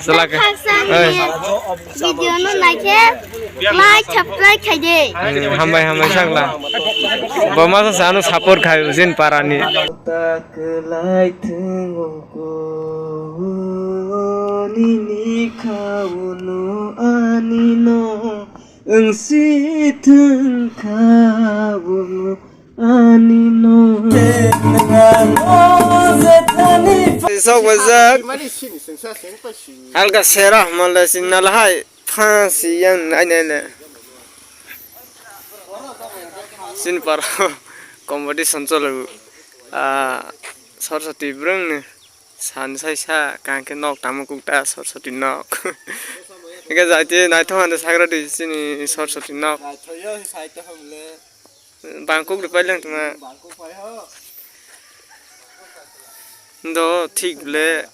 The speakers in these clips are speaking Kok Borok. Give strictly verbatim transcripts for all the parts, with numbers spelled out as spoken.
Salak. Khasani Oi. Video no naikhe like, subscribe khaidi. Hmm, hambai, hambai sakla. Bo masa sano support khai usin parani. Taklai thungo ko nini khauno ani no. Wngsi thwng kha bo ani no. Sok bajak. Halka sera male sinna lahai phansi yang nai nai le. Sin par competition cholo. Ah, Saraswati brung ni. San sai sa, kaham khe nok tamo kuk ta Saraswati nok. Hingke jaiti naithok hande sagra di chini Saraswati nok. Naithok yo, sai to ham le. Bangkuk ri paileng tuma. Bangkuk pai ho. Do thik le.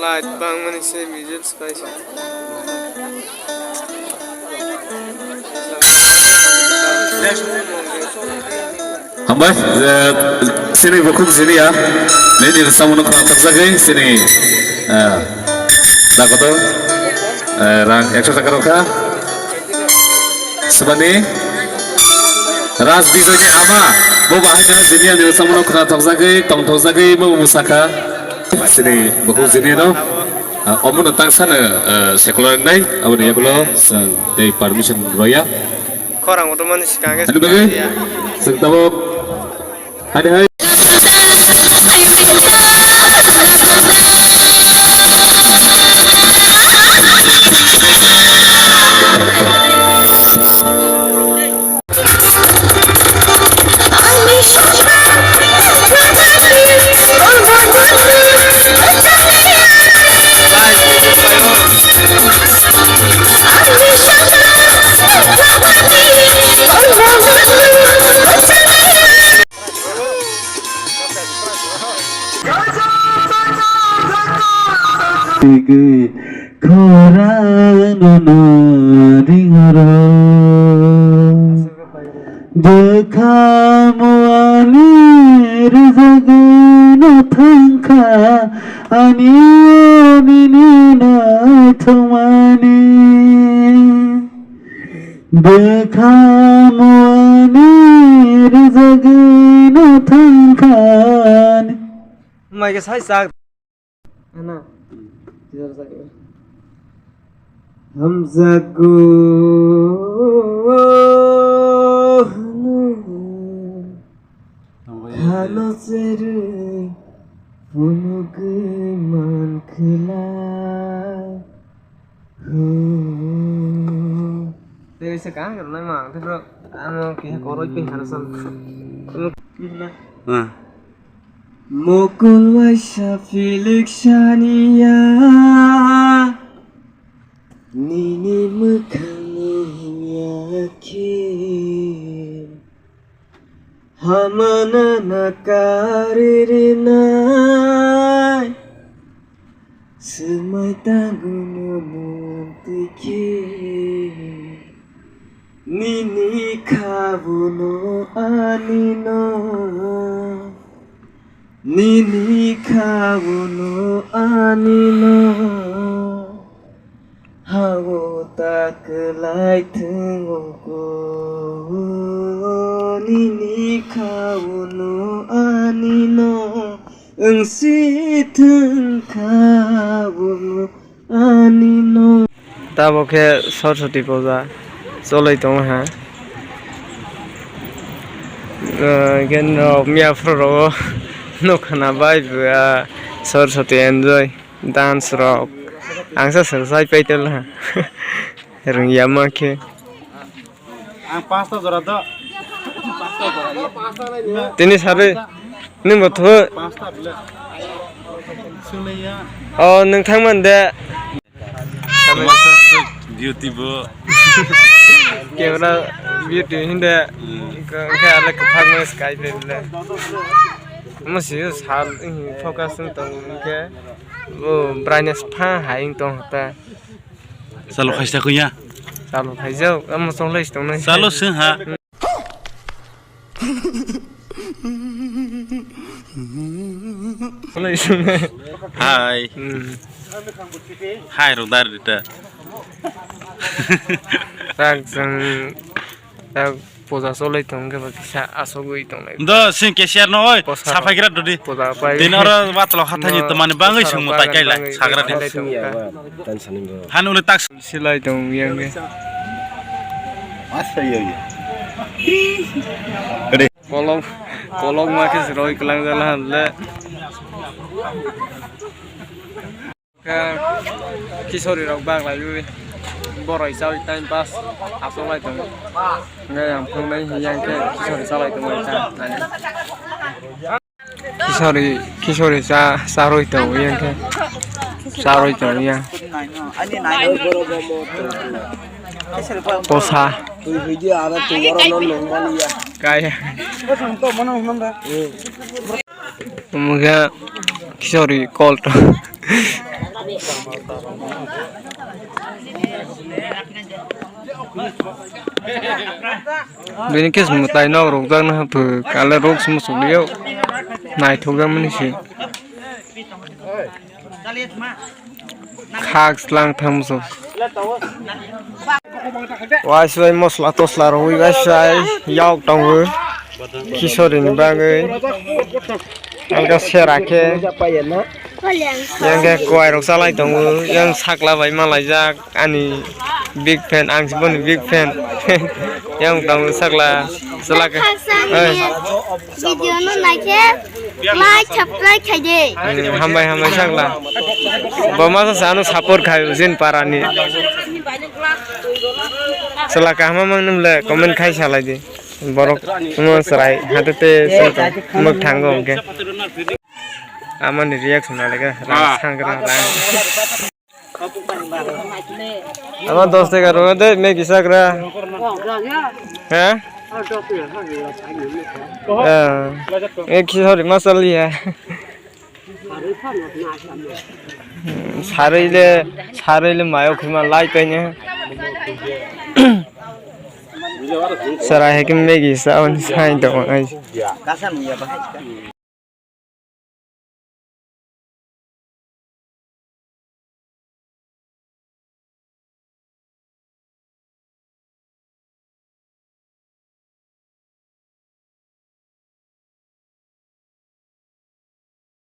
Light bangmani se visuals pai sa. Hambai, eh, sini bukhuk sini ya. Nini samung khna thakjagwi sini, eh, dakoto, eh, rang ekso taka rokha. Sibani Raj Bijoy ni ama, bo bahai no jini ani samung khna thakjagwi, tong thakjagwi, bo musakha. Sini bukhuk sini no, ah, omono tang sana, eh, sekolah nai, aboni yakulo, tei permission roya. Khorang otomani sikang. Ani bagwi, sing tabok. Hai, hai. Khorang no ringhoro. Bwkha muani rwjagwi no thangkha, ani o nini naithokmani. Bwkha muani rwjagwi no thangkha, ani. Mai khe sai chak. Ana. Hamjago. Hano cherwi phunugwi mankhwlai. Tei se kaham rwnai ma ang tei bro. Ano keha koroi pe hana san. Ah. Mokol waisa Felix saniya, nini mwkhang yakhe, hamana na karirinai, swmai tango no muntwi khe. Nini khabuno ani no, nini khabuno ani no, hao ta kwlai thwngo ko, nini khabuno ani no, wngsi thwng khabuno. Ani no. Tabok khe Saraswati puja choloi tongo ha. Ah, khe no miya phuru rogo nokha na bai bua Saraswati enjoy dance rok. Ang sa swrwsai paitel ha. Rwngya ma khe. Ang pasta jora do. Tini sari, nini bo thu. Pasta bile. Sulaiya. O, nwng thangman de. Beauty bo. Camera beauty hinde. Hmm. Khe ale kwthang ma sky pe bile. Mo si sal, focus tong ke. O brightness pha hai tong ta. Chalo khaisa kuya. Chalo khaijak, amo chonglai tongnai. Chalo seng ha. Hi. Hmm. Hi, Rodar Rita. Tak jang, tak puja solai tong khe ba kisa asogwi tong lai. Do sing cashier no oi, Posa saphai gra dodi. Posa pai. Din oro watlo khathani no, to mani bangwi posa sungmo rok tai kaila, bagwi sagra din. Khailai tong kha. Tension ni bro. Han ule tak. Silai tong yang khe. Asa yo yo. Kolok, kolok ma khe se roi kwlang jala han le. Khe kisori rok bang lai ui. Boroi chawi time pass asok lai tongo. Ngai ang phung nai yang khe kisori chalai tongo ta. Kisori, kisori cha, charwi tongo yang khe. Charwi tongo yang. Posa. Kaya. Omo khe kisori kol to. Bini khe mwtai nok rwkjaknw haphu kale rok se muchungwi naithokjakmani se. Khak slang thangmsok. Waiswai mosla tosla rwui waiswai yok tongo. Kisori ni bagwi. Alga sera khe. Yang khe kwai rok chalai tongo. Yang sakla bai malaijak. Ani big fan, ang se boni big fan. Yang tong sakla, salak. Khaksa ni video no naikhe like, subscribe khaidi. Hmm, hambai, hambai sakla. Bo masa sa ano support khai jin parani. Salak kahma mang num le comment khai salai di. Borok mo serai hate te mok thango hwnkhe. Amani reaction alaga rang sangra rang. Ama dos taka rw de Maggi sakra. He? Eh, ek sorry masala ya. Sarui le, sarui le mayo khima lai kaine. Sara he ke Maggi sa on sai do ai.